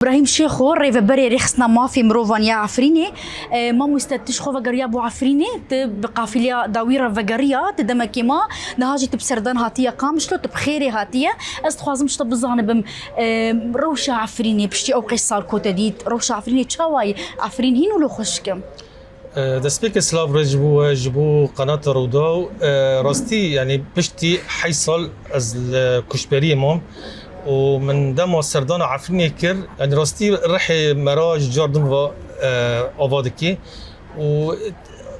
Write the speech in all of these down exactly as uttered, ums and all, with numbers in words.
Brahîm Şêxo, rêveberê Rêxistina Mafê Mirovan ya Efrînê. E, mamoste, tu ji xwe vegeriya bo Efrînê, tu bi qafîleya dawî re vegeriya, tu demekê ma, niha jî tu bi serdan hatiye Qamişlo, tu bi xêrê hatiye. Ez dixwazim ji te bizanibim, e, rewşa Efrînê, piştî ew qeş sal ku te dît, rewşa Efrînê çawa ye? Efrîn hîn wilo xweşik e? E, destpêkê silav rêz ji bo we, ji bo qenata Rûdaw. E, rastî, yanî piştî heyş sal ez li koçberiyê mam û min dema serdana Efrînê kir. Yanî rastî rihê me re ji car din ve, e, ava dikê. Û,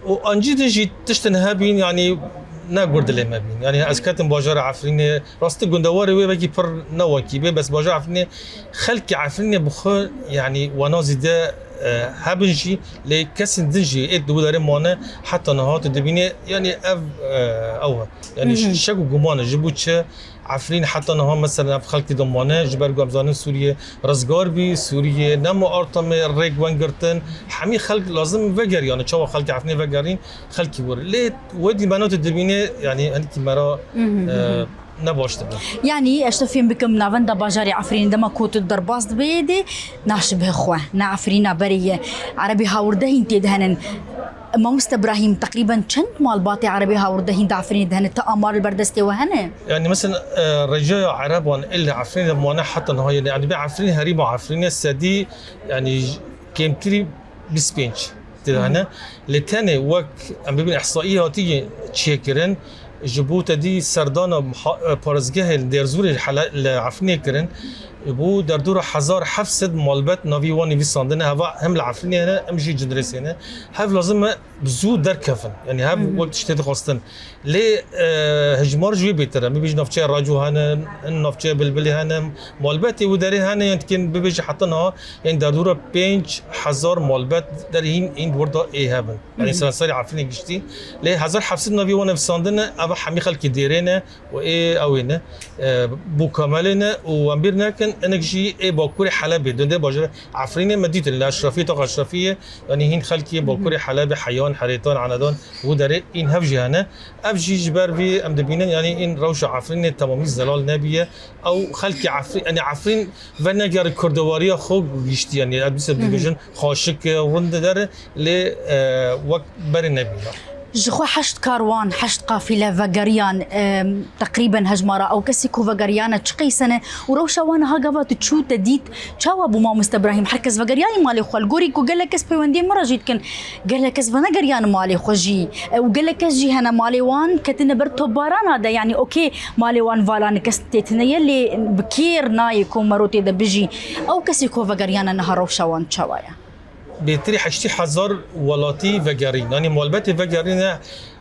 û ancî din jî tiştin hebîn, yanî ne gur dilê me bîn. Yanî ez ketim bajara Efrînê, rastî gundewarê wê wekî pir ne wekî bê, bes bajara Efrînê, xelkê Efrînê bi xwe, yanî wana zîde, e, hebin jî, lê kesên din jî ê di wî derê mane, heta niha tu dibînî, yanî ev, e, ew e. Yanî Hı hı. şek û guman e, ji bo çi Efrîn heta niha mesela ev xelkê de mane, ji ber ku em zanin Sûriye rizgar bî, Sûriye nema artamê rêk wengirtin, hemî xelk lazim vegeriyane, çawa xelkê Efrînê vegerîn, xelkî were. Lê wedî mena tu dibînî, yanî hinekî me re, Hı hı, hı hı. e, ne baş dibe. Yanî, ez te fêm bikim, navenda bajarê Efrînê dema ku tu derbas dibê dê, naşibe xwe, ne Efrîna berê ye. Erebê hawirde hîn tê de henin. Mamoste Brahîm, teqrîben çend malbatê Erebê hawirde hîn di Efrînê de hene? Ti amar li ber destê we hene? Yanî, mesela, e, rêcaya Ereban ê li Efrînê de mane heta niha, yanî, yanî bê Efrîn, herêma Efrînê sedî, yanî, kêmtirî bîst pênc tê de hene. Lê tenê wek em bibîn ihsaî hatî çêkirin, ji bo te dî serdana muha-, e, parêzgehê li Dêrzûrê li Hele-, li Efrînê kirin, ji bo derdora hezar heft sed malbet navî wan nivîsandine, heva hem li Efrînê hene, hem jî Cindirêsê ne. Hev lazim e bi zû derkevin. Yanî hev Hı hı. wek tiştê dixwestin. Lê, e, hejmar ji wê bêtir e. Bibêjin navçeya Raco hene, hin navçeya Bilbilê hene, malbetê û derê hene, yan dikên bibêje heta niha, yan derdora pênc hezar malbet derê hîn, hîn di wir de ê hebin. Yanî Hı hı. seranserê Efrînê giştî. Lê hezar heft sed navî wan nivîsandine, eva hemî xelkê dêrê ne û ê ew ê ne, e, bo kamelê ne û em bîr nekin, hinek jî ê bakurê Helebê, dundê bajarê Efrînê me dîtin, li Eşrefiyê, taxa Eşrefiyê, yanî hîn xelkê Hı hı. bakurê Helebê, Heyan, Herêtan, Enedan, wî derê hîn hev jî hene. Ev jî ji ber vî em dibînin, yanî hîn rewşa Efrînê temamî zelal nebiye. Ew xelkê Efrîn, yanî Efrîn venegere kurdewariya xwe gihiştiye, yanî ev dîsa Hı hı. dibêjin xaşik e, rind dere, lê, e, wek berê nebîne. Ji xwe heşt karwan, heşt qafîle vegeriyan, e, teqrîben hejmara ew kesî ku vegeriyane çi qeyse ne û rewşa wan niha gava tu çû te dît, çawa bû mamoste Brahîm? Her kes vegeriyayî malê xwe, li gorî ku gelek kes peywendiyê min re jî dikin, gelek kes venegeriyane malê xwe jî, e, û gelek kes jî hene malê wan ketine ber topbarana de, yanî okê, malê wan vala ne kes têtine ye, lê bi kêr nayê ku mero tê de bijî. Ew kesê ku vegeriyane niha rewşa wan çawa ye? Bêtirî heştê hezar welatî vegerîn. Yanî malbetê vegerîne,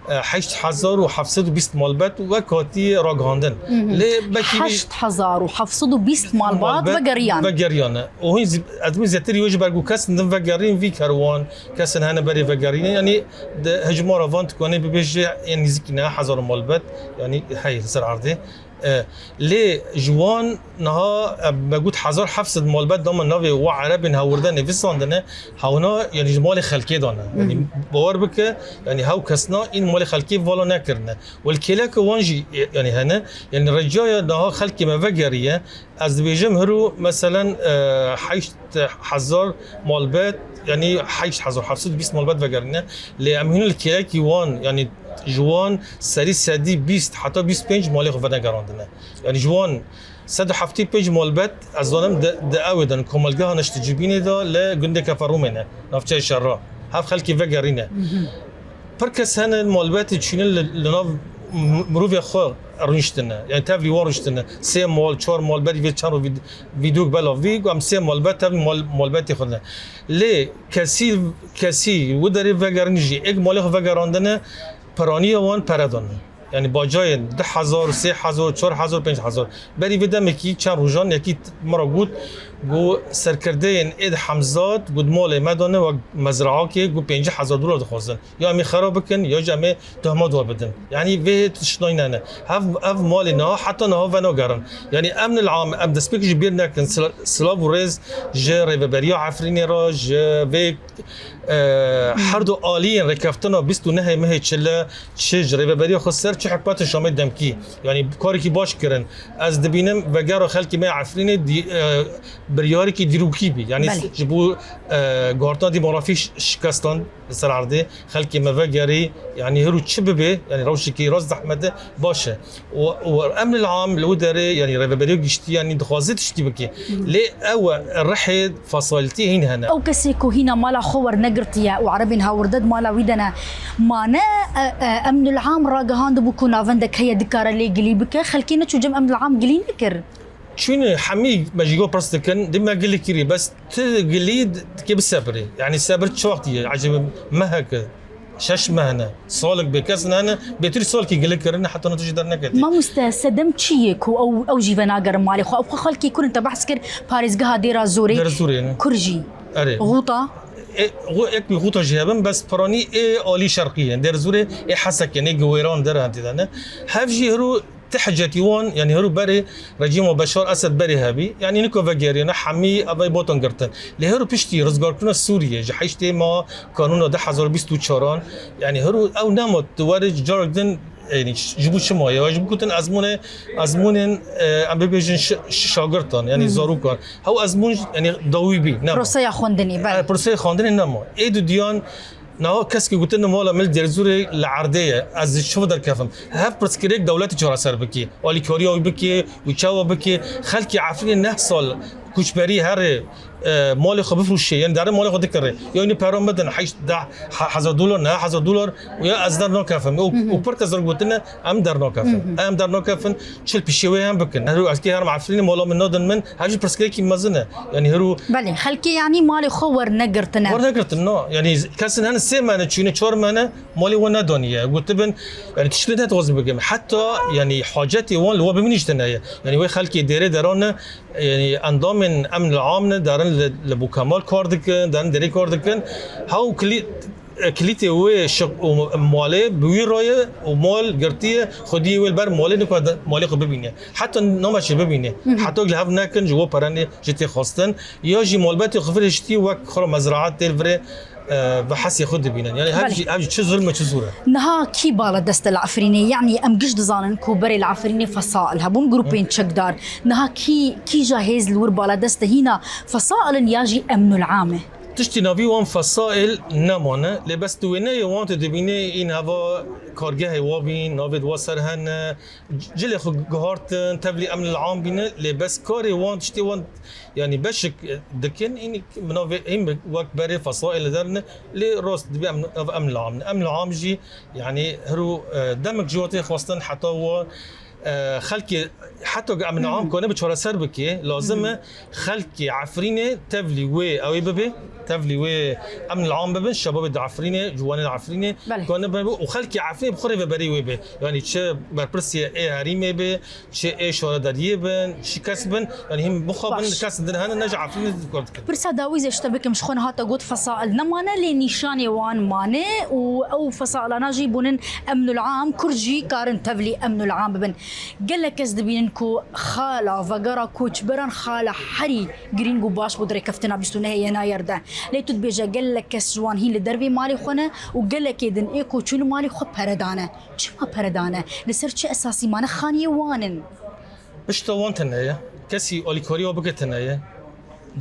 e, heşt hezar û heft sed û bîst malbet wek hatî ragihandin. Hı hı. Lê belkî heşt hezar û heft sed û bîst malbat malbet vegeriyane. Vegeriyane. Û hîn zî-, ez min zêtir yê ji ber ku kesin din vegerîn vî kerwan, kesin hene berê vegerîne. Yanî di hejmara van tu kanê bibêje ên nîzikî neh hezar malbet, yanî heye li ser erdê. E, lê ji wan niha, e, me got hezar heft sed malbet dama navê wa erebên hewirde nivîsandine, hewna, yanî ji malê xelkê de ne. Yanî Hı hı. bawer bike, yanî hew kesna în malê xelkê vala nekirine. Wel kêleke wan jî, e, yanî hene, yanî rêcaya niha xelkê me vegeriye, ez dibêjim hiro, meselen, e, heşt hezar malbet, yanî heşt hezar heft sed û bîst malbet vegerîne. Lê em hîn li kêlekî wan, yanî ji wan serî sedî bîst heta bîst pênc malê xwe venegerandine. Yanî ji wan sed û heftê pênc malbet, ez zanim di, di ewê de, komelgeha Neştecibînê de li gundê Keferûmê ne, navçeyê Şerra. Hev xelkê vegerîne. Mhm. Pir kes hene malbetê çûne li, li nav m-, mirovê xwe rûniştine. Yanî tevlî wan rûniştine. Sê mal, çar mal, berî vê çend roj vîd-, vîdok belav bî, em sê malbet tevlî mal, malbetê xwe ne. Lê kesî, kesî wî derê vegerin jî, êk malê xwe vegerandine, piraniya wan pere dane. Yanî bacayên du hezar, sê hezar, çar hezar, pênc hezar. Berî vê demekî çend rojan yekî t-, min re got, got serkirdeyên êd Hemzat, got malê me dane wek mezraakê, got pêncî hezar dolar dixwazin. Ya em ê xera bikin, ya jî em ê tohma dua bidin. Yanî vê tiştayî ne ne. Hev, ev malê niha, heta niha venagerin. Yanî em nil am, em destpêk jî bîr nekin. Sila-, silav û rêz ji Rêveberiya Efrînê re, ji vê, e, her du aliyên rêkeftina bîst û nehê mehê çile, çi ji Rêveberiya Xweser, çi hikûmetê Şamê demkî. Yanî karekî baş kirin. Ez dibînim vegera xelkê me Efrînê dî-, e, Biryarekî dîrokî bî. Yanî Belê. ji bo, e, guhartina demografî ş-, şikestan li ser erdê, xelkê me vegerî, yanî her û çi bibe, yanî rewşekî rast zehmet e, baş e. Û, û emnil am li wî derê, yanî rêveberiya giştî, yanî dixwaze tiştî bike. Lê ew e, rihê fesaltî hîn hene. Ew kesê ku hîna mala xwe wernegirtiye û erebên hawirde di mala wî de ne, mane, e, e, emnil am ragihandibû ku navendek heye dikare lê gilî bike, xelkê neçû cem emnil am gilî nekir. Çûne hemî me ji go pirs dikin, dê me gilî kirî, bes tu gilî dikê bisebirî. Yanî sebir çi wextî ye? Ecêb meheke, şeş meh ne, salek bê kes nane, bêtir salekî gilî kirine, heta niha tu jî derneketî. Mamoste, sedem çi ye ku ew, ew jî venagerin malê xwe? Ew xwe xelkê kur in, te behs kir parêzgeha Dêra Zorê. Dêra Zorê ne. Kur jî. Erê. Xûta. Ê, xû-, ek wî xûta jî hebin, bes piranî ê alî şerqî ye. Dêra Zorê ê Hesek ye, ê Giwêran der hatî de ne. Hev jî hiro Ti hicetî wan, yanî hiro berê rejîma Beşar Esed berê hebî, yanî niko vegeriyane hemî evay botan girtin. Lê hiro piştî rizgarkirina Sûriyê ji heştê ma kanûna du hezar bîst û çaran, yanî hiro ew nema tu werê carek din, yanî ji bo çima ye? Ji bo gotin ezmûnê, ezmûnên, e, em bibêjin şi-, şi-, şagirtan, yanî zarokan. Hew ezmûn, yanî dawî bî, nema. Proseya xwendinê, belê. E, proseya xwendinê nema. Ê du diyan Niha keskî gotin mala min li Dêrzûrê li erdê ye, ez ji çi derkevim? Hev pirsgirêk dewletê çareser bike, alîkariya wî bike, wî çawa bike? Xelkê Efrînê neh sal koçberî herê, e, malê xwe bifroşê, yên derin malê xwe dikirê. Ya wî pera min bidin, heşt, deh, he-, hezar dolar, neh hezar dolar, û ya ez dernakevim. Û, û pir kes re gotine, em dernakevin. Em dernakevin, çi li pişê wê em bikin. Her ez kê herim Efrînê mala min nadin min, hev jî pirsgirêkî mezin e. Yanî hiro Belê, xelkê yanî malê xwe wernegirtine. Wernegirtin, no. Yanî kesin hene sê mehne çûne, çar mehne malê we nedaniye. Gotibin, yanî tiştê nedixwazin bikim. Heta, yanî hacetê wan li we bimînî ji tine ye. Yanî wê xelkê dêrê deran ne, yanî endamên emn li am ne, derin li, li Bûkemal kar dikin, derin dêrê kar dikin. Hew kilî-, kilîtê wê şiq û malê bi wî re ye û mal girtiye, xwediyê wê li ber malê niko de-, malê xwe bibîne. Heta namaçê bibîne. Heta li hev nekin ji we perenê jê tê xwestin. Ya jî malbetê xwe firê şitî wek xwe re mezraet tê li virê, e, bi hesê xwe dibînin. Yanî hev Belê. jî, hev jî çi zulm e, çi zor e. Niha kî bala dest e li Efrînê? Yanî em giş dizanin ku berê li Efrînê fesail hebûn, grûpên çekdar. Niha kî, kîja hêz li wir bala dest e? Hîna fesail in ya jî emnul am e? Tiştî navî wan fesail nemane, lê bes tu wêneyê wan tu dibînî, în heva kargehê wa bîn, navê di wa ser hene, cilê xwe guhartin, tevlî emnil am bîne, lê bes karê wan, tiştê wan, yanî beşik dikin, în bi navê, în bi wek berê fesail li der ne, lê rast dibê em, ev emnil am ne. Emnil am jî, yanî hiro, e, demek ji we tê xwestin heta wan, e, xelkê heta ku emnil am kane bi çareser bike, lazim e xelkê Efrînê tevlî wê ew ê bibe, tevlî wê emnil am bibin, şebabê di Efrînê, ciwanê di Efrînê Belê. kane bibe û xelkê Efrînê bi xwe rêveberê wê be. Yanî çi berpirsê ê herîmê be, çi ê şaredariyê bin, çi kes bin, yanî hîn mixabin Baş. kes din hene ne ji Efrînê dikar dikin. Pirsa dawî zê ji te bikim, ji xwe niha te got fesail nemane, lê nîşanê wan mane û ew fesailana jî bûnin emnul am, Kurd jî karin tevlî emnul am bibin. Gelek kes dibînin ku xala vegera koçberan xala herî girîng û baş bû di rêkeftina bîst û nehê Yenayêr de. Lê tu dibêje gelek kes ji wan hîn li dervê malê xwe ne û gelekê din ê ku çûn malê xwe pere dane. Çima pere dane? Li ser çi esasî mane? Xaniyê wan in. Pişta wan tune ye. Kesî alîkariya bike tune ye.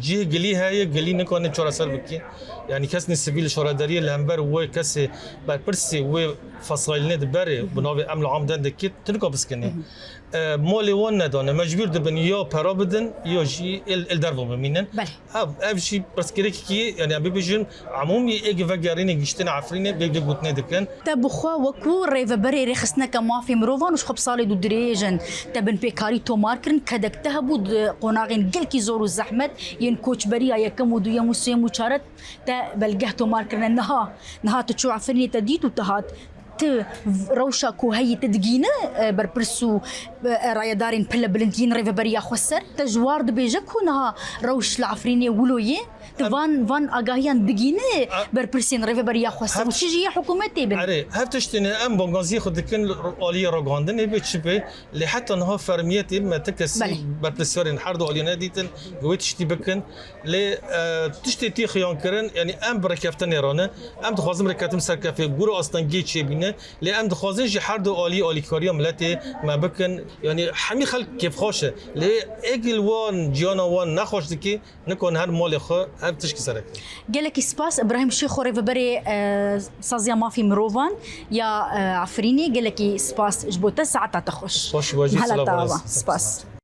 Cihê gilî heye, gilî nikane çareser bike. Yanî kesên sivîl şaredariyê li hember wê kesê berpirsê wê fesaîlnê di berê bi navê emnil am dendekê tu nika biskinî. E, malê wan nedane, mecbûr dibin ya pera bidin ya jî ê, ê li derve bimînin. Belê. Ev, ev jî pirsgirêkekî, yanî em bibêjin, emûmî êk vegerînê giştine Efrînê bê, bê gotinê dikin. Te bi xwe wekû rêveberê rêxistineke mafê mirovan û ji xwe bi salê du dirêj in, te binpêkarî tomar kirin, kedek te hebû di qonaxên gelkî zor û zehmet yên koçberiya yekem û duyem û sêyem û çaret te belgeh tomar kirine. Niha, niha tu çû Efrînê te dît û te hat. Tu rewşa ku heyî tu digîne, e, berpirs û, e, rayedarên pile bilind yên rêveberiya xweser. Te ji war dibêje ku niha rewş li Efrînê wilo ye. Di van, van agahiyan digîne berpirsên rêveberiya xwestin. Çi jî yê hikûmetê bin. Erê, hev tiştê ne, em bangaziyê xwe dikin aliyê ragihandinê bê çi bê, lê heta niha fermiyetê me ti kesî berpirsiyarên her du aliyê nedîtin, wê tiştî bikin. Lê, e, tiştê tê xiyankirin, yanî em bi rêkeftinê re ne, em dixwazin rêkeftin serkefê, gura astengiyê çêbîne, lê em dixwazin jî her du alî alîkariya miletê me bikin, yanî hemî xelk kêfxweş e. Lê êgil wan, ciyana wan nexweş dike, nikon her malê xwe, her tişkî sereke. Gelekî spas, Îbrahîm Şêxo, rêveberê, e, Saziya Mafî Mirovan ya, e, Efrînê, gelekî spas ji bo te, saeta te xweş. Baş, baş, Mehla te ava. Spas.